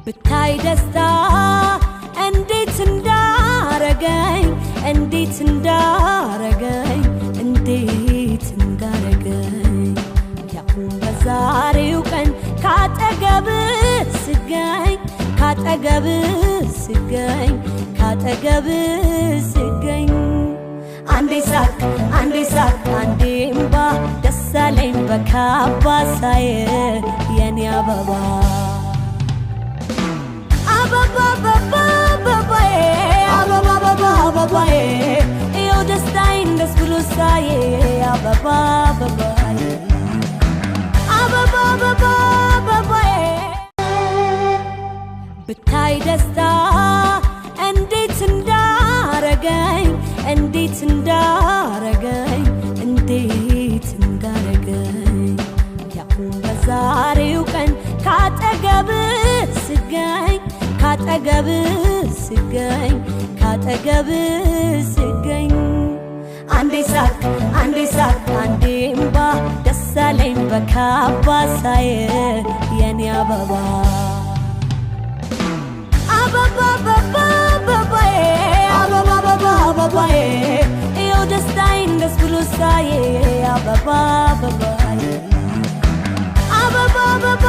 ብታይ ደስታ እንዴት እንዳረገኝ፣ እንዴት እንዳረገኝ፣ እንዴት እንዳረገኝ፣ ያሁን በዛሬው ቀን ካጠገብ ስገኝ፣ ካጠገብ ስገኝ፣ ካጠገብ ስገኝ። አንዴ ሳቅ፣ አንዴ ሳቅ፣ አንዴ እምባ፣ ደስ አለኝ በካባ ሳይ የኔ አበባ። አበባ አበባ አበባዬ፣ አበባ አበባ አበባዬ፣ ይኸው ደስታዬን ደስ ብሎ ሳዬ አበባ አበባዬ፣ አበባ አበባ አበባዬ። ብታይ ደስታ እንዴት እንዳረገኝ፣ እንዴት እንዳረገኝ፣ እንዴት እንዳረገኝ፣ ያሁን በዛሬው ቀን ካጠገብ ስገኝ፣ ካጠገብ ስገኝ፣ ካጠገብ ስገኝ። አንዴ ሳቅ፣ አንዴ ሳቅ፣ አንዴ እምባ፣ ደስ አለኝ በካባ ሳይ የኔ አበባ። አበባ አበባ አበባዬ፣ አበባ አበባ አበባዬ፣ ይኸው ደስታዬን ደስ ብሎ ሳዬ አበባ አበባዬ፣ አበባ አበባ